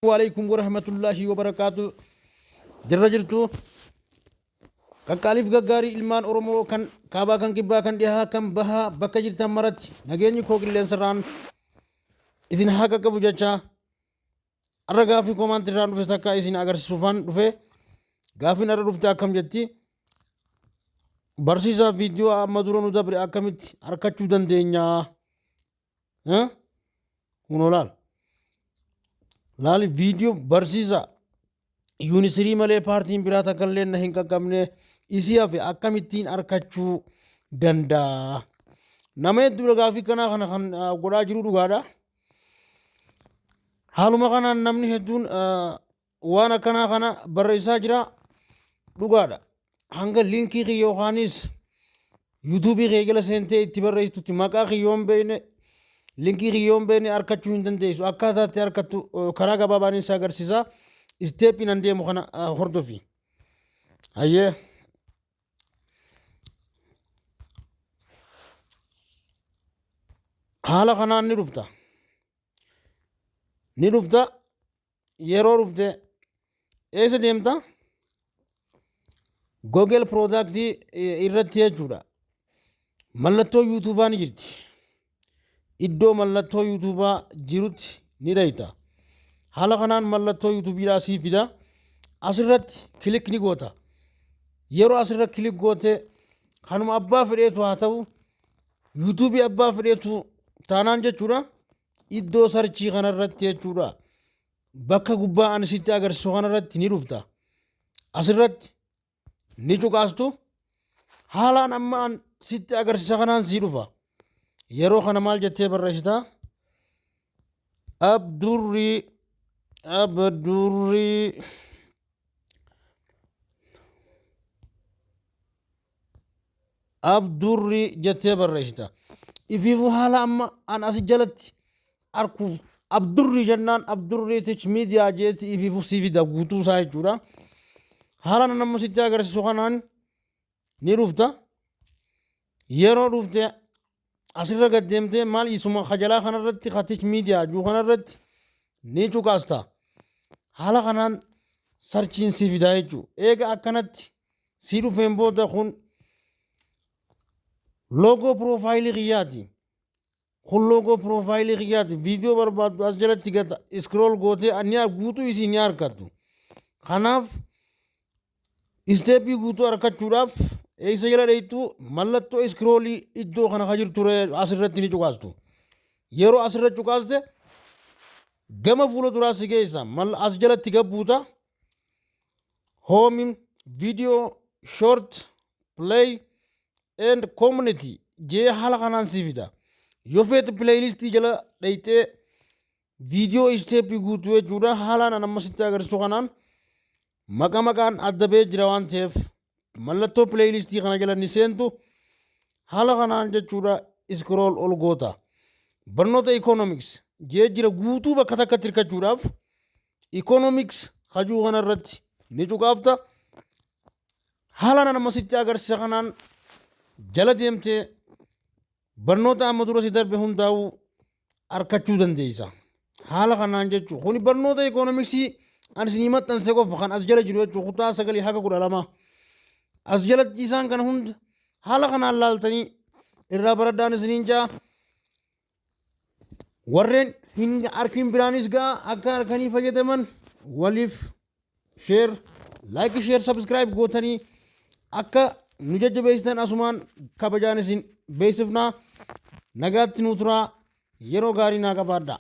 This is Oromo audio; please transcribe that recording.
Waaleykum warahmatullaahi wabarakaatu. Jirra jirtu qaqqaaliif gaggaarii ilmaan Oromoo kan kaabaa, kan kibbaa, kan dhihaa, kan bahaa, bakka jirtan maratti nageenyi koo qilleensarraan isin haa qaqqabu jecha, har'a gaaffii koomaantii irraan dhufe takka isin agarsiisuufaan dhufe. Gaaffiin har'a dhufte akkam jetti? Barsiisaa, viidiyoo amma dura nu dabre akkamitti argachuu dandeenya? Kunoo laal. Laali, viidiyoo barsiisaa unit 3 malee paartiin biraa takka illee na hin qaqqabne, isii hafe akkamittiin argachuu danda'a? Nama hedduudha gaaffii kanaa kana kan godhaa jiru, dhugaadha. Haaluma kanaan namni hedduun waan akkanaa kana barreessaa jira, dhugaadha. Hanga liinkii kiyya yookaanis yuutuubii kee jala seentee itti barreessitutti maqaa kiyya hin beekne, linkii kiyya hin beekne argachuu hin dandeessu. Akkaataa itti argattu karaa gabaabaan isa agarsiisa. Isteeppiin an deemu kana hordofi. Hayyee. Haala kanaan ni dhufta. Ni dhufta. Yeroo dhufte eessa deemta? Google Product irratti jechuudha. Mallattoo yuutuubaa ni jirti. Iddoo mallattoo yuutuubaa jirutti ni dhayita. Haala kanaan mallattoo yuutuubiidhaa sii fida. Asirratti click ni goota. Yeroo asirra click goote, kanuma abbaa fedheetu haa ta'u, yuutuubii abbaa fedheetu taanaan jechuudha. Iddoo search kanarratti jechuudha. Bakka gubbaa ani sitti agarsiisu kanarratti ni dhufta. Asirratti ni cuqaastu. Haalaan amma an sitti agarsiisa kanaan sii dhufa. Yeroo kana maal jettee barreessita? Abdurrii, Abdurrii, Abdurrii jettee barreessita. Ifiifuu haala amma an asi jalatti arkuuf Abdurrii jennaan, Abdurrii Tech Media jeetti ifiifuu sii fida guutuu isaa jechuudha. Haala an amma sitti agarsiisu kanaan ni dhufta. Yeroo dhufte asirra gad deemtee maal isuma kajalaa kanarratti Tech Media juu kanarratti ni cuqaasta. Haala kanaan searchiin si fidaa jechuudha. Eega akkanatti si dhufeen booda, kun logo profile kiyyaati. Kun logo profile kiyyaati. Viidiyoo barbaaddu as jalatti gata scroll gootee ni guutuu isii ni argattu. Kanaaf isteeppii guutuu argachuudhaaf eessa jala dheeytu? Mallattoo scrollii iddoo kana ka jirtu asirratti ni cuqaastu. Yeroo asirra cuqaaste gama fuula duraa si geessa. As jalatti gabbuuta. Home, video, short, play and community jee haala kanaan sii fida. Yoo feete playlistii jala dhayxee viidiyoo isteeppii guutuu jechuudha. Haalaan an amma sitti agarsiisu kanaan maqa maqaan adda ba'ee jira waan ta'eef, mallattoo playlistii kana jala ni seentu. Haala kanaan jechuudha scroll ol goota. Barnoota economics jee jira. Guutuu bakka takkatti hirkachuudhaaf economics hajuu kana irratti ni cuqaafta. Haala nama sitti agarsiisa kanaan jala deemtee barnoota amma dura si darbe hundaa'uu argachuu dandeessa. Haala kanaan jechuun kuni barnoota ikoonomiksii ani isinii maxxanse qofa kan as jala jiru jechuun kutaa 9 haga 12 as jalatti isaan kana hunda haala kanaan laaltanii irraa baradhaan isiniin jaa. Warreen hin arkin biraanis gaa akka harkanii fayyadaman waliif share, like, share, subscribe gootanii akka nu jajjabeessitan asumaan kabajaan isin beeksifnaa. Nagaatti nu turaa, yeroo gaarii naa qabaadhaa.